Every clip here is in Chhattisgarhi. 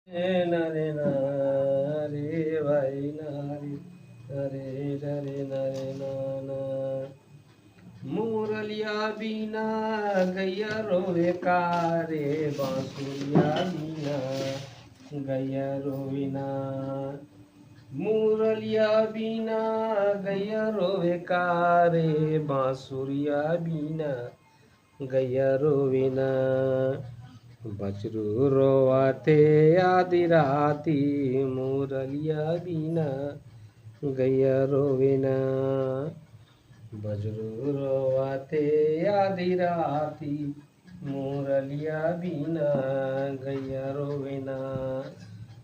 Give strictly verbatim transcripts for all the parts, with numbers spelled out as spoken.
ए नरे नारे भाई नारे, नरे नरे नरे नाना। मुरलिया बिना गैया रोवे का रे, बांसुरिया बिना गैया रोवे ना। मुरलिया बिना गैया रोवे का रे, बांसुरिया बिना गैया रोवे ना। बछरू रोवाथे आधी राती, मुरलिया बिना गैया रोवे ना। बछरू रोवाथे आधी राती, मुरलिया बिना गैया रोवे ना।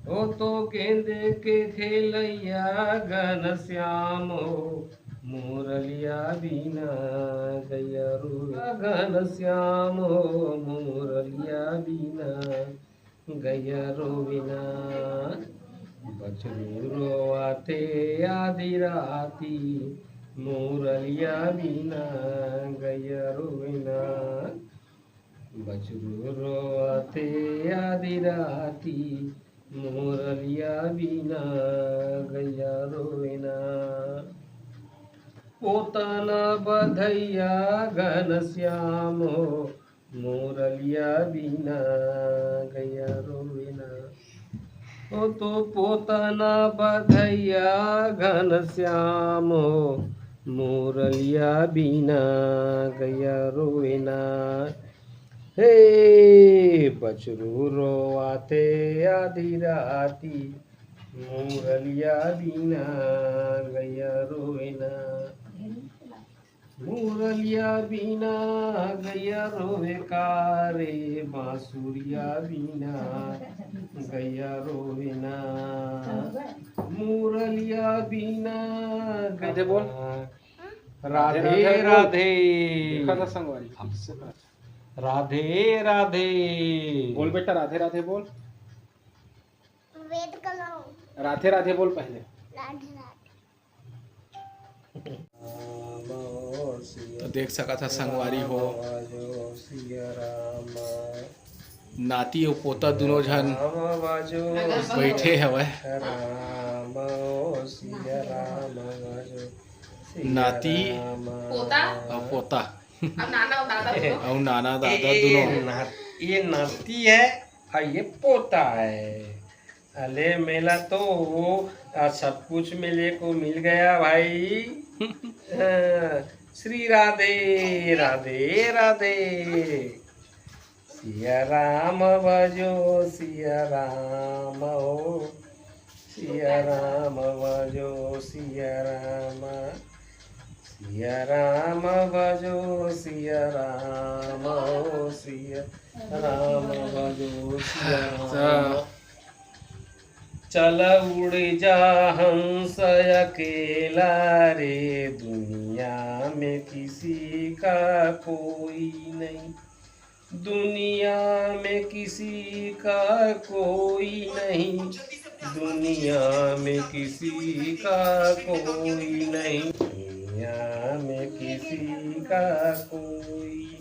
ओ तो गेंद के खेलैया घनश्याम हो, मुरलिया बिना गैया रोवे। घनश्याम हो, मुरलिया बिना गैया रोवे ना। बछरू रोवाथे आधी राती, मुरलिया बिना गैया रोवे ना। बछरू रोवाथे आधी राती, मुरलिया बिना गैया रोवे ना। पोता ना बधैया घनश्याम हो, मुरलिया बिना गैया रोवे ना। ओ तो पोता ना बधैया घनश्याम हो, मुरलिया बिना गैया रोवे ना। हे बछरू रोवाथे आधी राती, मुरलिया बिना गैया रोवे ना। मुरलिया बिना गैया रोवे का रे, बांसुरिया बिना गैया रोवे ना। मुरलिया बिना गैया राधे बोल। राधे राधे राधे बोल। राधे। देखा था संगवारी। राधे राधे। बोल बेटा, राधे राधे बोल। वेट करो। राधे राधे बोल पहले। राधे राधे। तो देख सकत ह संगवारी हो, नाती अउ पोता दुनों झन बैठे हवय। नाती पोता? अउ पोता। अब नाना अउ दादा दुनों। अउ नाना दादा दुनों। ये नाती है और ये पोता है। अले मेला तो वो, आ, सब कुछ मेले को मिल गया भाई। हाँ, श्री राधे राधे राधे। सिया राम भजो सिया राम हो, सिया राम भजो सिया राम, सिया राम भजो सिया राम हो, सिया राम भजो सिया राम। चल उड़ जा हंस अकेला रे, दुनिया में किसी का कोई नहीं, दुनिया में किसी का कोई नहीं, दुनिया में किसी का कोई नहीं, दुनिया में किसी का कोई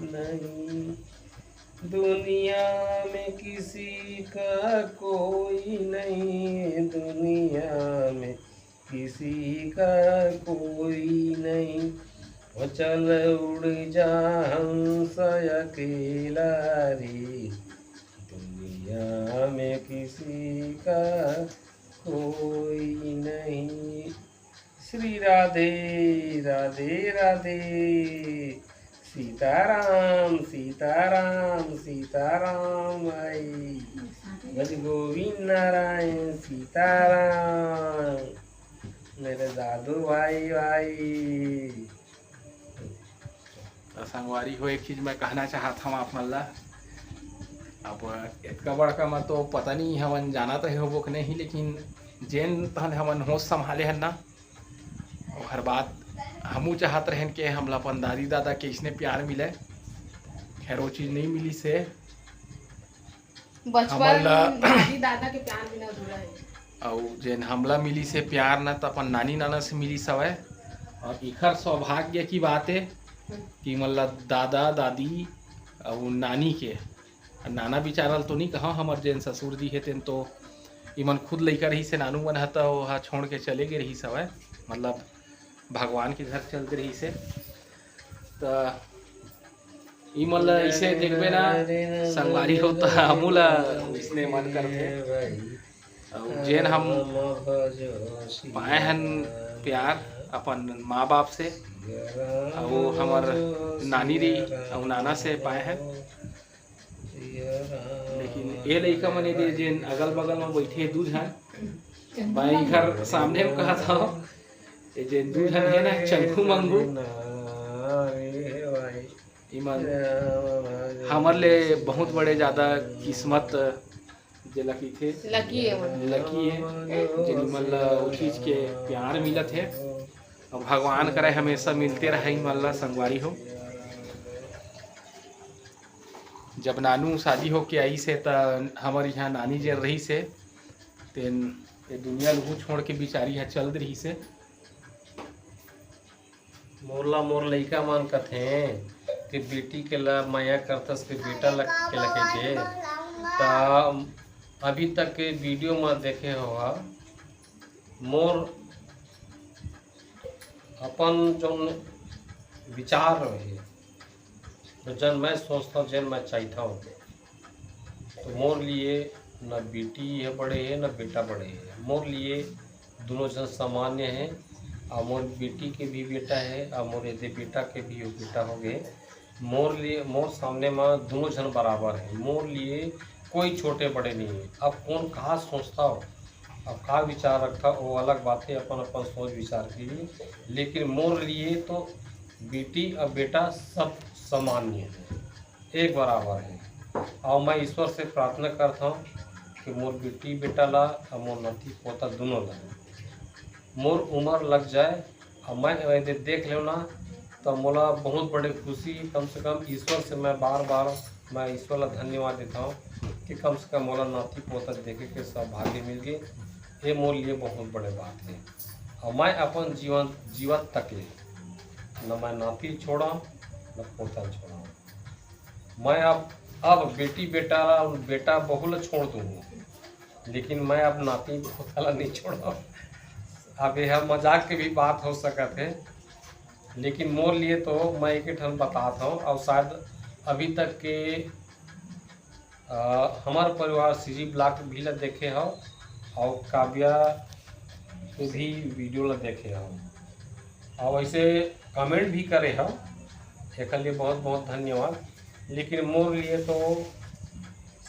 नहीं, दुनिया में किसी का कोई नहीं, दुनिया में किसी का कोई नहीं। ओ चल उड़ जा हंस अकेला रे, दुनिया में किसी का कोई नहीं। श्री राधे राधे राधे। सीताराम सीताराम सीताराम भाई। भज गोविंद नारायण सीताराम। मेरे दादू भाई भाई। त संगवारी हो, एक चीज मैं कहना चाहत हूँ आप मन ला। अब इतका बड़का मैं तो पता नहीं हमन जानत रहे होबो कि नहीं, लेकिन जेन तहन हमन होश संभाले हन ना, ओकर बाद हमू चाहत रहन के हमला अपन दादी दादा के इसने प्यार मिले। खैर, वो चीज नहीं मिली से। बचपन हमन ला दादी दादा के प्यार बिना अधूरा है। अउ जेन हमला मिली से प्यार ना, त अपन नानी नाना से मिली सवय। और इखर सौभाग्य की बात है कि मतलब दादा दादी अउ नानी के नाना बिचारा ल तो नहीं कहा, हमर जेन ससुर जी हे तेन तो इमन खुद लइका रहिस हे, नानू मन ह त ओहा छोड़ के चले गे रहिस हवय, मतलब भगवान के घर चल दे रहिस हे। त इमन ल अइसे देखबे ना संगवारी हो, त हमू ल इसने मन करथे। अउ जेन हम पाए हन प्यार अपन माँ बाप से, अउ हमर नानी री अउ नाना से पाए हन, लेकिन ये लइका मन ए दे जेन अगल बगल में बैठे दू झन, मैं इधर सामने में कहा था, ये जेन दू झन है ना, चंखू मंगू, इमन हमर ले बहुत बड़े ज्यादा किस्मत जेला कहिथे, लकी है वो। लकी है, जेन इमन ला वो चीज के प्यार मिलत है। अब भगवान करे हमेशा मिलते रहे इमन ला संगवारी हो। जब नानू शादी होके आइस हे, त हमर यहाँ नानी जेन रहिस हे, तेन ये दुनिया लहू छोड़ के बिचारी ह चल दे रहिस हे। मोरला मोर लइका मन कथे कि बेटी के ला मया करथस कि बेटा ला के ला कहिथे। त अभी तक के वीडियो म देखे हो, मोर अपन जौन विचार रहे, तो जन मैं सोचता हूँ, जन मैं चाहता हूँ, तो मोर लिए न बेटी है बड़े है, न बेटा बड़े है। मोर लिए दोनों जन सामान्य है। और मोर बेटी के भी बेटा है, और मोर एदे बेटा के भी बेटा हो गए। मोर लिए, मोर सामने में दोनों जन बराबर है। मोर लिए कोई छोटे बड़े नहीं है। अब कौन कहाँ सोचता हो, अब का विचार रखता, वो अलग बात है, अपन अपन सोच विचार के लिए। लेकिन मोर लिए तो बेटी और बेटा सब सामान्य है, एक बराबर है। और मैं ईश्वर से प्रार्थना करता हूँ कि मोर बेटी बेटा ला और मोर नाती पोता दोनों ला मोर उम्र लग जाए और मैं यदि देख लेव ना, तो मोला बहुत बड़े खुशी। कम से कम ईश्वर से मैं बार बार, मैं ईश्वर ला धन्यवाद देता हूँ कि कम से कम मोला नाती पोता देखे के सौभाग्य मिल गए। ये मोर लिए बहुत बड़े बात है। और मैं अपन जीवन जीवत तक ले न मैं नाती छोड़ा, न पोता छोड़ा। मैं अब, अब बेटी बेटा ला, बेटा बहू ला छोड़ दूंगा, लेकिन मैं अब नाती पोता ला नहीं छोड़ा। अब यह मजाक के भी बात हो सकत है, लेकिन मोर लिए तो मैं एक ठन बतात हूँ। और शायद अभी तक के, अ, हमार परिवार सीजी ब्लॉग भी ला देखे हो और काव्या के भी वीडियो ला देखे हो और वैसे कमेंट भी करे हो, एकर लिए बहुत बहुत धन्यवाद। लेकिन मोर लिए तो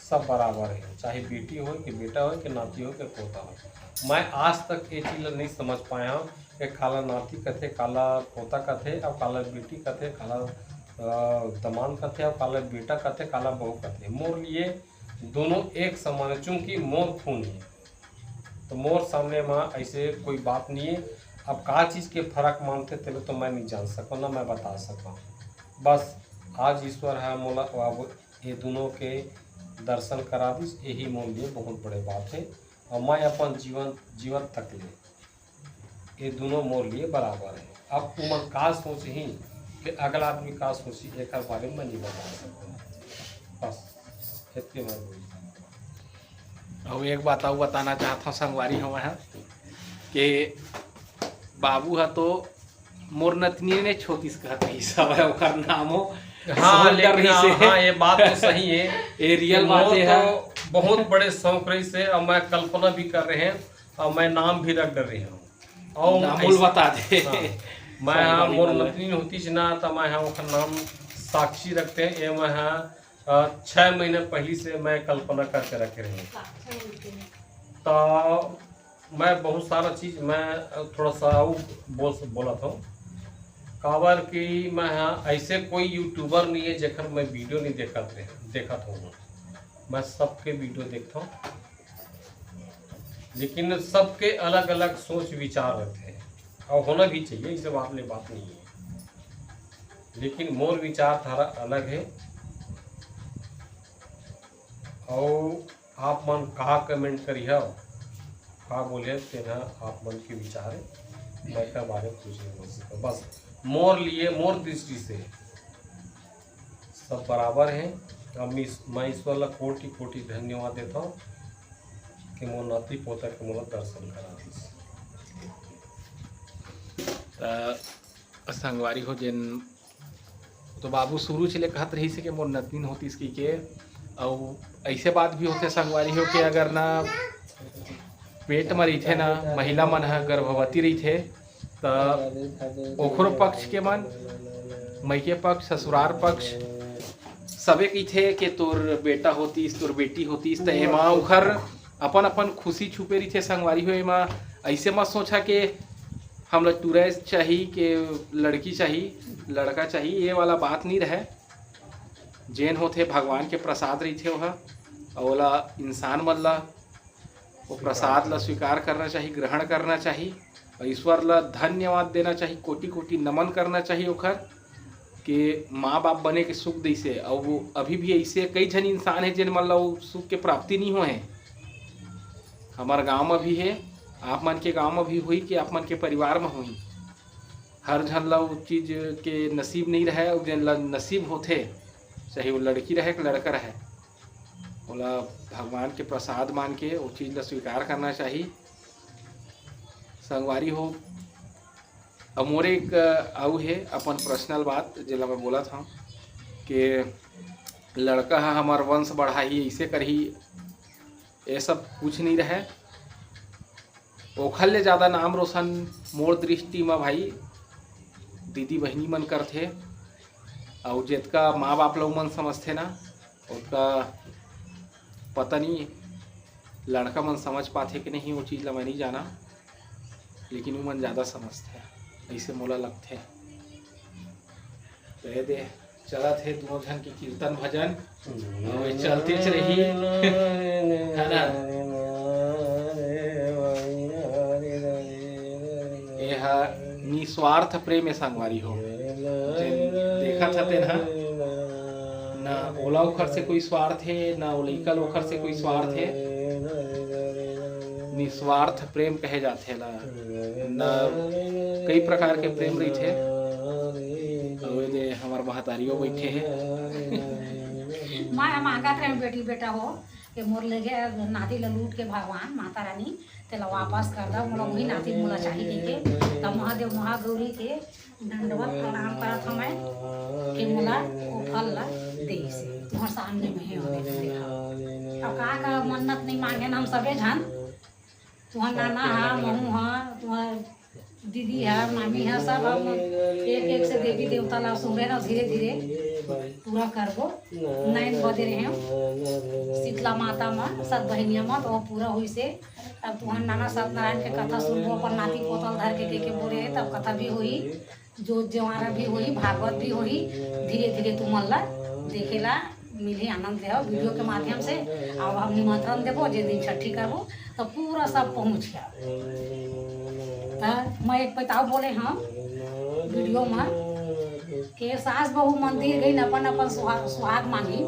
सब बराबर है, चाहे बेटी हो कि बेटा हो कि नाती हो कि पोता हो। मैं आज तक ये चीज ला नहीं समझ पाया हूँ कि काला नाती कथे, काला पोता कथे, और काला बेटी कथे, काला, अ, दमांद कथे, और काला बेटा कथे, काला बहू कथे। मोर लिए दोनों एक समान है, चूंकि मोर खून है, तो मोर सामने में ऐसे कोई बात नहीं है। अब का चीज के फर्क मानते, तेला तो मैं नहीं जान सकूँ, ना मैं बता सकूँ। बस आज ईश्वर है मोला, अब ये दोनों के दर्शन करा दिस, यही मोर लिए बहुत बड़े बात है। और मैं अपन जीवन, जीवन तक ले ये दोनों मोर लिए बराबर है। अब उमन का सोचही कि अगला आदमी का सोचही, एकर बारे में नहीं बता सकता। बस इतने मैं बोल सकता हूँ। अउ एक बात अउ बताना चाहत हूँ संगवारी हो मैं कि बाबू ह तो मोर नतनी ने छोतिस कहत रहिस हवय, ओकर नाम हो हाँ, सोहन लेकिन डर रहिस हाँ, हे। हाँ, ये बात तो सही है। ये रियल कि बात मोर है। तो बहुत बड़े शौक रहिस हे, और मैं कल्पना भी कर रहे हैं, और मैं नाम भी रख डरे हूँ। और नाम ऐसे बोल बता दे। हाँ, मैं हाँ, संगवारी मोर वाला। नतनी होतिस ना, तो मैं हाँ ओकर नाम साक्षी रखते हैं। ये मैं हाँ, अ, छह महीने पहली से मैं कल्पना करके रखे रहे। तो मैं बहुत सारा चीज मैं थोड़ा सा अउ बोल, बोलत हूँ। काबर कि मैं हाँ ऐसे कोई यूट्यूबर नहीं है जेकर मैं वीडियो नहीं देखत रहे, देखत हूँ। मैं सबके वीडियो देखता हूँ, लेकिन सबके अलग-अलग सोच विचार रहते हैं और होना भी चाहिए, इसे बात में बात नहीं है। लेकिन मोर विचारधारा अलग है और आप मन का कमेंट करिहव, का बोले, तेना आप मन के विचार है, मैं का बारे में कुछ नहीं बोल सकता। बस मोर लिए, मोर दृष्टि से सब बराबर है। अब मैं ईस-, मैं ईश्वर ला कोटि कोटि धन्यवाद देथंव कि मोर नाती पोता के मोला दर्शन करा दिस। त संगवारी हो, जेन तो बाबू शुरू से ले कहत रहिस हे कि मोर नतनीन होतिस कहिके। अउ ऐसे बात भी होथे संगवारी हो कि अगर ना पेट म रहिथे ना, महिला मन ह गर्भवती रहिथे, त ओखरो पक्ष के मन, मइके पक्ष, ससुरार पक्ष, सबे कहिथे कि तोर बेटा होतिस, तोर बेटी होतिस, त एमा ओखर अपन अपन खुशी छुपे रहिथे संगवारी हो। एमा ऐसे मत सोचा के हमला टुरय चाही के लड़की चाही, लड़का चाही, ये वाला बात नहीं रहे। जेन होथे भगवान के प्रसाद रहिथे ओहा, अउ ओला इंसान मन ला वो प्रसाद ला स्वीकार करना चाही, ग्रहण करना चाही, अउ ईश्वर ला धन्यवाद देना चाही, कोटि कोटि नमन करना चाही ओखर के माँ बाप बने के सुख दइसे। अउ वो अभी भी ऐसे कई झन इंसान हे जेन मन ला वो सुख के प्राप्ति नहीं होए हे। हमार गांव में भी हे, आप मन के गांव में भी होही कि आप मन के परिवार में होही। हर झन ला वो चीज के नसीब नहीं रहे, अउ जेन ला नसीब होथे, चाहे वो लड़की रहे कि लड़का रहे, ओला भगवान के प्रसाद मान के वो चीज ला स्वीकार करना चाही। संगवारी हो, अब मोर एक, अ, अउ हे अपन पर्सनल बात, जेला मैं बोलत हंव कि लड़का ह हमर वंश बढ़ाही, ऐसे करही, ये सब कुछ नहीं रहे। ओखर ले ज़्यादा नाम रोशन मोर दृष्टि म भाई दीदी बहिनी मन करथे, अउ जेतका माँ बाप लोग मन समझथे ना, ओतका पता नहीं लड़का मन समझ पाथे कि नहीं, वो चीज़ ला मैं नहीं जाना, लेकिन वो मन ज़्यादा समझथे, ऐसे मोला लगथे। तो ये दे, चलत हे दोनों झन के कीर्तन भजन, अउ ये चलतेच रही, है ना? ये हा निस्वार्थ प्रेम हे संगवारी हो, जेन देखत हते ना, ना ओला ओखर से कोई स्वार्थ हे, ना ओ लइका ल ओखर से कोई स्वार्थ हे। निस्वार्थ प्रेम कहे जाथे ला, ना कई प्रकार के प्रेम रहिथे। अउ ये दे हमर महतारियो बैठे हे। मैं मांगत रहे बेटी बेटा हो के मोर लेगे नाती ल लूट के भगवान माता रानी तेला वापस कर दा, मोला वही नाती मोला चाही कहिके। तब महादेव महागौरी के दंडवत प्रणाम करत हवं मैं कि मोला वो फल ला देइस हे, तुहर सामने में हे, वो देखा। अब का का मन्नत नहीं मांगे ना हम सबे झन, तुहर नाना हा, महू हा, तुहर दीदी हा, मामी हा, सब हम एक एक से देवी देवता ला सुमरे ना धीरे धीरे पूरा करबो। नैन बदे रहे शीतला माता मा, सत बहिनिया मा, तो वो पूरा होइस हे। अब तुहर नाना सत्यनारायण के कथा सुनबो, अपन नाती पोतल धर के, के, के बोले हे, तब कथा भी होही। जोत जवारा भी होही, भागवत भी होही। धीरे धीरे तुमन ला देखे ला मिलही, आनंद लेहव वीडियो के माध्यम से। अब हम निमंत्रण देबो, जे दिन छठी करबो, तो पूरा सब पहुँच गया। त मैं एक पताव बोले हंव वीडियो में के सास बहू मंदिर गई, अपन अपन सुहा-, सुहाग मांगी।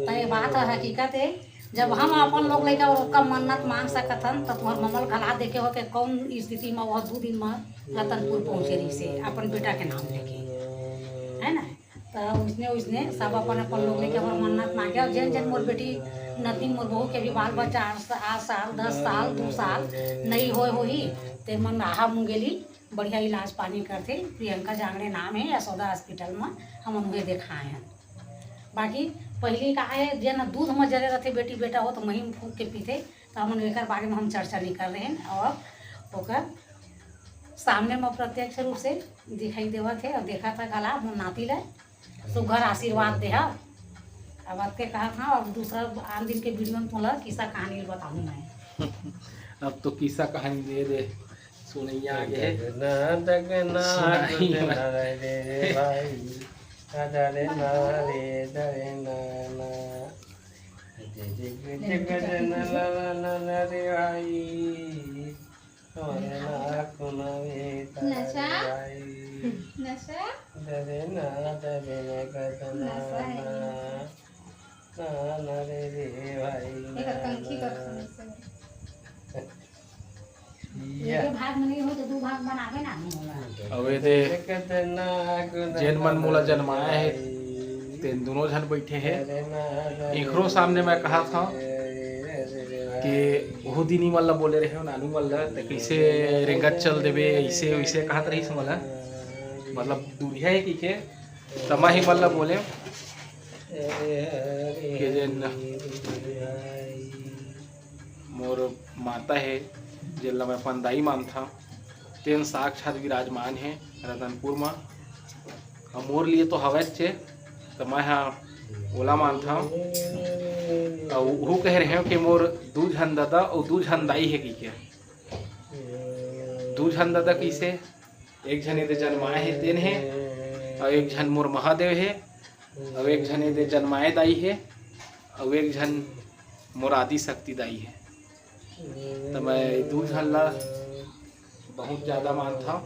त ये बात ह हकीकत हे। जब हम अपन लोग लइका अउ ओतका मन्नत मांग सकत हन, त तुहर ममल घला देखे हो के कौन स्थिति में वो दू दिन में रतनपुर पहुंचे रहिस हे अपन बेटा के नाम लेके, है ना? त उसने, उसने सब अपन अपन लोग लइका अउ मन्नत मांगे। अउ जेन जेन मोर बेटी नतिन मोर बहू के भी बाल बच्चा आठ सा-, आठ साल, दस साल, दू साल नहीं होए होही, ते मन आहा मुंगेली बढ़िया इलाज पानी करथे। प्रियंका जांगड़े नाम हे, यशोदा हॉस्पिटल में हमन उहे देखाए हन। बाकी पहिली का हे, जेन दूध म जरे रथे बेटी बेटा हो, तो मही म फूंक के पीथे, तो हमन एकर बारे में हम चर्चा नहीं कर रहे हैं। और ओकर सामने में प्रत्यक्ष रूप से दिखाई देवत हे और देखत हे घला मोर नाती ले सुघर आशीर्वाद देहा। अब अतके कहत हंव, अब दूसरा आन दिन के वीडियो में तोला किस्सा कहानी बताहूं मैं। अब तो किस्सा कहानी दे दे, सुनैया आगे हे। डगना, डगना, सुनाई डगना रे भाई। डरे ना रे, डरे ना ना। डरे ना, ना, ना, ना रे भाई। डरे ना कुना रे, डरे नशा? भाई। नशा? डरे ना, डरे ना, डरे ना, नशा है ना। ये। ना, ना रे, रे भाई, एकर ना, कंखी ना। कर सुन से। या। एके भाग में नहीं हो तो दू भाग बनावे ना, नहीं होला। अबे दे, जेन मन मोला जनमाए हे, तेन दोनों झन बैठे हे। इखरो सामने मैं कहा था कि ओहू दिन ही मन ला बोले रहे हो नानू मन ला, त कैसे रेंगत चल देबे, ऐसे वैसे कहत रही समझ ला, मतलब दूरिया है कि के तमा ही मन ला बोले कि जेन मोर माता हे, जेला मैं अपन दाई मानथंव, तेन साक्षात विराजमान हे रतनपुर म। अउ मोर लिए तो हवयच हे, त मैं ह ओला मानथंव। अउ उहू कह रहे हो कि मोर दू झन ददा अउ दू झन दाई हे कहिके। दू झन ददा कइसे? एक झन एदे जन्माए हे तेन हे, अउ एक झन मोर महादेव हे, अउ एक झन एदे जन्माए दाई हे, अउ एक झन मोर आदि शक्ति दाई हे। त मैं दू झन ला बहुत ज्यादा मानथंव।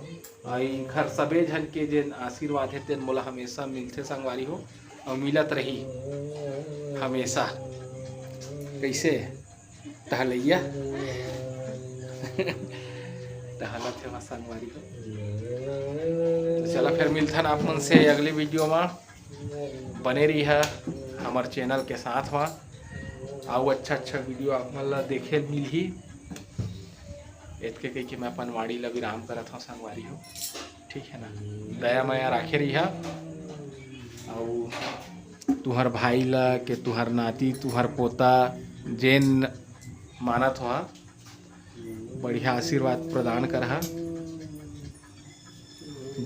अउ इखर सबे झन के जेन आशीर्वाद हे तेन मोला हमेशा मिलथे संगवारी हो, अउ मिलत रही हमेशा। कैसे? टहलैया टहलत हे वहाँ संगवारी हो। तो चला फिर मिलथन आप मन से अगले वीडियो में। बने रही है हमारे चैनल के साथ में, अउ अच्छा अच्छा वीडियो आप मन ला देखे मिलही। एतके कह के मैं अपन वाणी ला विराम करत हूँ संगवारी हो, ठीक है ना? दया मया राखे रही है। अउ तुहर भाई ला के तुहर नाती, तुहर पोता, जेन मानत हो, बढ़िया आशीर्वाद प्रदान करहा,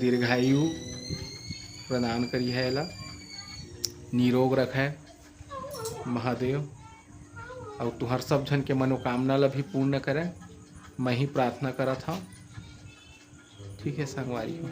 दीर्घायु प्रदान करिहा, एला निरोग रखे महादेव। अउ तुहर सब झन के मनोकामना ला भी पूर्ण करे, मैं ही प्रार्थना करत हूँ। ठीक है संगवारी हो,